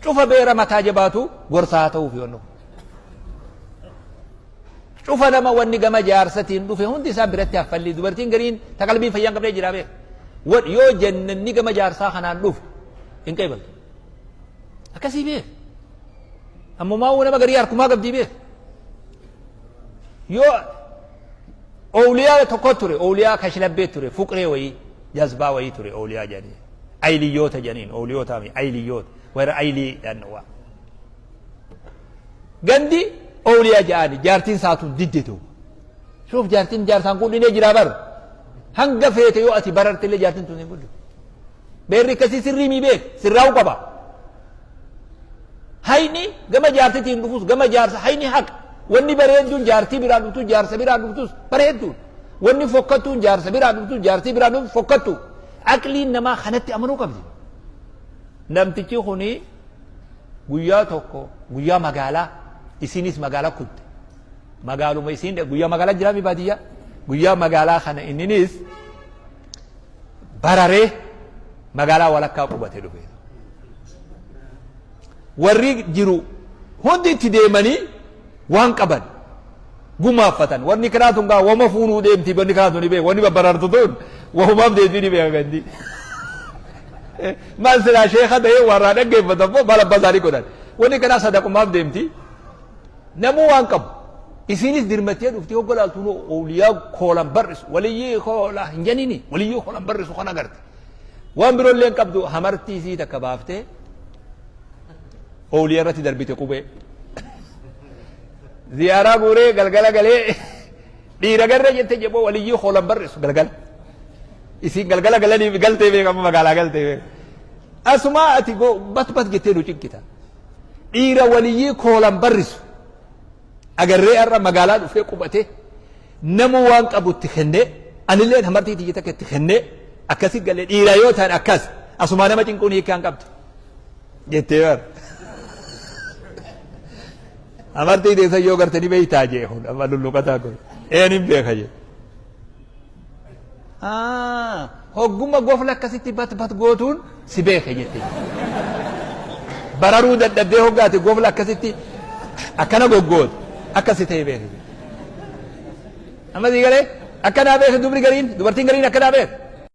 Cufa beera mataa jabaatu gorsaa haa ta'uufi wanni kun. Cufa nama wanni gama jaarsatiin dhufe hundi isaan biratti haffalli dubartiin gariin ta qalbiin fayyaa hin qabnee jiraa beeka. Yoo jannanni gama jaarsaa kanaan dhufe hin qeebaltu. Akkasii beek. Ammumaa nama garii harkumaa qabdii beek. Yoo oowliyaa tokko ture oowliyaa kashlabbee ture fuqree wayii jazbaa wayii ture oowliyaa jedhanii ayliyyoota jedhaniin oowliyootaa mi ayliyyoota warra aylii jedhan waa. Gandi oowliyaa jedhani jaartiin saatuun didde duuba. Shuuf jaartiin jaarsaan kuudhinee jiraa bar. Hanga feete yoo ati barartillee jaartiin tun hin guddu. Beerri akkasii sirrii mii beek sirraa'uu qaba. Hayni gama jaartitiin dhufus gama jaarsa hayni haqa. Wanni bareedduun jaartii biraan dhuftus jaarsa biraan dhuftus bareedduun. Wanni fokkattuun jaarsa biraan dhuftus jaartii biraan dhuftus fokkattu. Aqliin namaa kanatti amanuu qabdi. Namtichi kuni guyyaa tokko guyyaa magaalaa isinis magaalaa kutte. Magaaluma isiin guyyaa magaalaa jiraami baadiyyaa. Guyyaa magaalaa kana inninis bararee magaalaa walakkaa qubate dhufe. Warri jiru hundi itti deemanii waan qaban gumaaffatan. Wanni kanaa tun gaa wama fuunuu deemti wanni kanaa tun ni beeku. Wanni babbarartu tun wahumaaf deemti ni beeka gandi. Maal silaa sheeka ta'ee warraa dhaggeeffatan moo maal abbaa isaanii godhan. Wanni kanaa sadaqumaaf deemti. Namuu waan qabu. Isiinis dirmattee dhuftee hogga laaltu nu owliyaa koolan barrisu waliyyii koola hin jenini waliyyii koolan barrisu kan agarte. Waan biroo illee hin qabdu hamartii isii takka baaftee owliyaa irratti darbite qubee. Ziyaaraa guuree galgala galee dhiira garree jette jeboo waliyyii koolan barrisu galgala. Isiin galgala galanii galtee beekama magaalaa galtee beekama. Asumaa ati bat bat jettee nu cinqita. Dhiira waliyyii koolan barrisu agarree har'a magaalaa dhufee qubatee namuu waan qabu itti kennee anilleen hamartii tiyya takka itti kennee akkasi galee dhiira yoo ta'an akkas asumaa nama cinquun hiikkaa hin qabdu jettee bar. Hamartii teessan yoo garte ni beektaa jee kun amma lulluqataa kun een hin beeka jee. Hogguma gofla akkasitti bat bat gootuun si beeke jette. Bararuu dadhabdee hoggaate gofla akkasitti akkana goggootu akkasi ta'e beeke. Amma sii galee akkanaa beeke dubri gariin dubartiin gariin akkanaa beeke.